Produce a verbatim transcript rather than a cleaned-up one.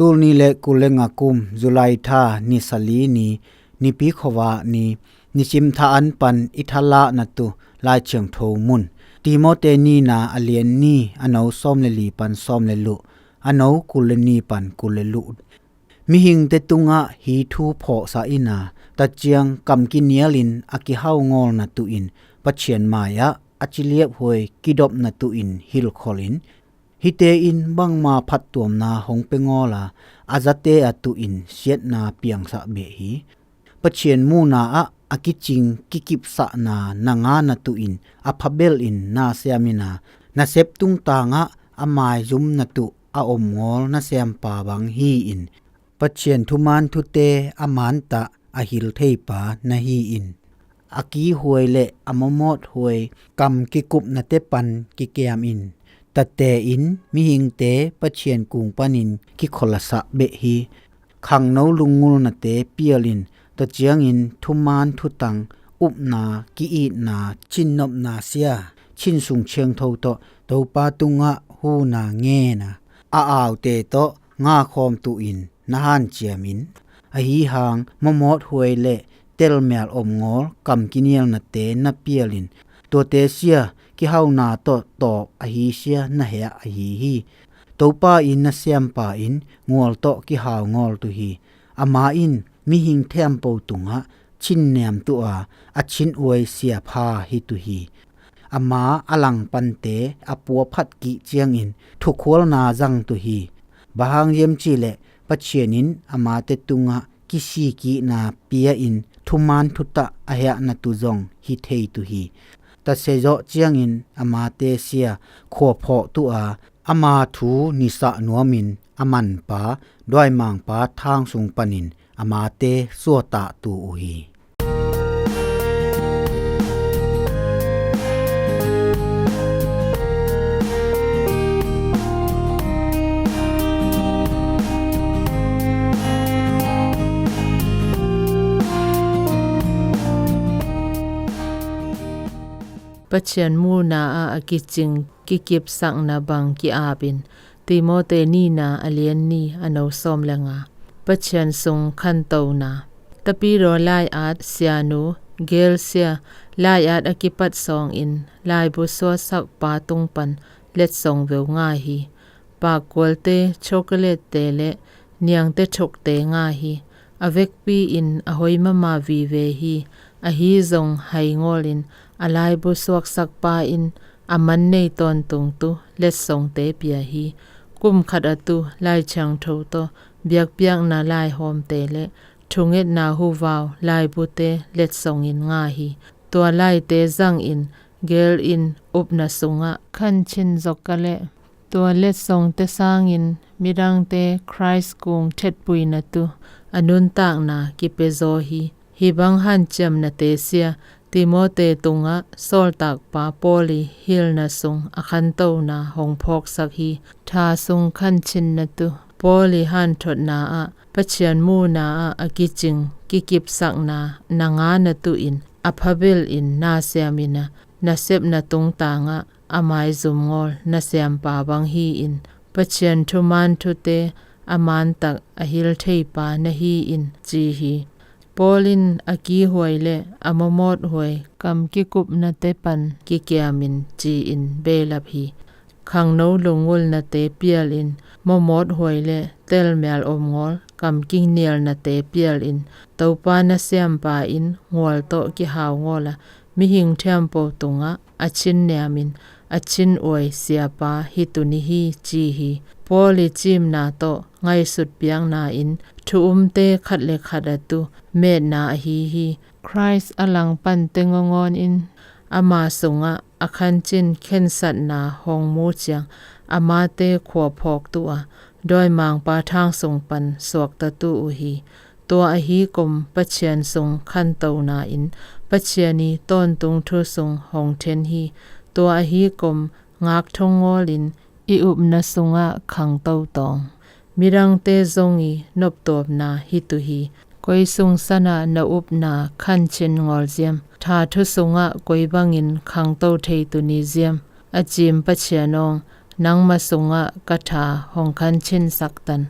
Tul ni le kul le nga kum, July tha, ni sali ni, nipi khuavak ni, nicim tha an pan i thalah natu Lai Thiangtho mun. Timote nina a lian ni, a no sawm le li pan sawm le luh, a no kul le ni pan kul le luh. Mihingte tungah hi thu phawksa ina, taciang kam kinialin a kihau ngawlna tuin Pathian mai-ah a ciliaphuai kidopna tuin hilkholin, hite in bangma phattuamna hong pe ngawla, a zate a tuin siatna piangsak beh hi. Pathian muna ah a kicing kikipsakna na ngana tuin a phabel in na siamina, na sep tungtangah a maizumna tuh a om ngawl na siampa bang hi-in, Pathian thuman thute a mantah a hil theipa na hi-in, a kihuai le a mamawthuai kam kikupnate pan kikiamin, tate in mihingte Pathian kung panin kikholasak beh hi. Khangno lungngulnate pialin, taciangin thuman thutang, upna, ki-itna, cinnopna sia, cinsung thiangtho tawh Topa tungah huna ngena a aute tawh ngakhawm tuin na hanciamin, ahi hang mamawthuai le telmial om ngawl kam kinialnate na pialin, tuate sia kihauna tawh tawp ahi sia na heh ahi hi. Topa in na siampa in ngawl tawh kihau ngawl tu hi. Ama in mihing thiampo tungah chinniam tuh a, a chin uai siapha hi tu hi. Ama a langpante a puaphat kih ciangin thukhualna zang tu hi. Bang hang hiam cihleh Pathian in amate tungah kisikihna pia-in thuman thutah a hehnatu zong hi thei tu hi. Tasiazawh ciangin amate sia khuaphawk tuh a, ama thu nisah nuamin a manpa, duaimangpa thang sung panin amate suatah tu uh hi. Pathian muna ah a kicing kikipsakna bang ki-apin, Timote nina a lian ni a no sawm le nga. Pathian sung khantona. Tapidaw lai-at sianu, Gail sia, lai-at a kipat sawngin, laibu suahsakpa tung pan letsong veu nga hi. Pakkualte, chocolate-te le niangte thukte nga hi. A vekpi in a hoi mama vive hi. Ahi zong hai ngawlin a laibu suaksakpa in a man nei tawntung tu letsongte pia hi. Kum khat a tu Lai Thiangtho tawh biakpiakna laihawmte le thungetna huvau laibute letsongin nga hi. Tua laite zangin Gail in upna sungah khanchin zok a leh, tua letsongte sangin midangte Khrist kung thetpuina tu a nuntakna kipezaw hi. Hih bang hanciamnate sia Timote tungah sawltakpa Paul i hilna sung a khantona hong phawksak hi. Tha sung khanchinna tu Paul i hanthotna ah Pathian muna ah a kicing kikipsakna na ngana tuin a phabel in na siamin a, na sepna tungtangah a maizum ngawl na siampa bang hi-in, Pathian thuman thute a mantak a hil theipa na hi-in ci hi. Paul in a kihuai le a mamawthuai kam kikupnate pan kikiamin ci-in beilap hi. Khangno lungngulnate pialin, mamawthuai le telmial om ngawl kam kinialnate pialin, Topa na siampa in ngawl tawh kihau ngawla, mihing thiampo tungah a chin niamin, a chin uai siapa hi tuni hi ci hi. Paul i cimna tawh ngaihsut piakna in thu umte khat le khat a tu metna ahi hi. Khrist a langpan teng awngawn in ama sungah a khancin khensatna hong mu ciang amate khuaphawk tuh a, dawimangpa thang sung pan suakta tuh uh hi. Tua ahi kum Pathian sung khantona in Pathian i tawntung thu sung hong then hi. Tua ahi kum ngakthong ngawlin i upna sungah khangto tawng. Midangte zong i noptuapna hi tuh hi. Koi sung sanah na upna khanchin ngawl ziam? Tha thu sungah koi bangin khangto thei tuni ziam? A cim Pathian awng, nangma sungah ka tha hong khanchin saktan.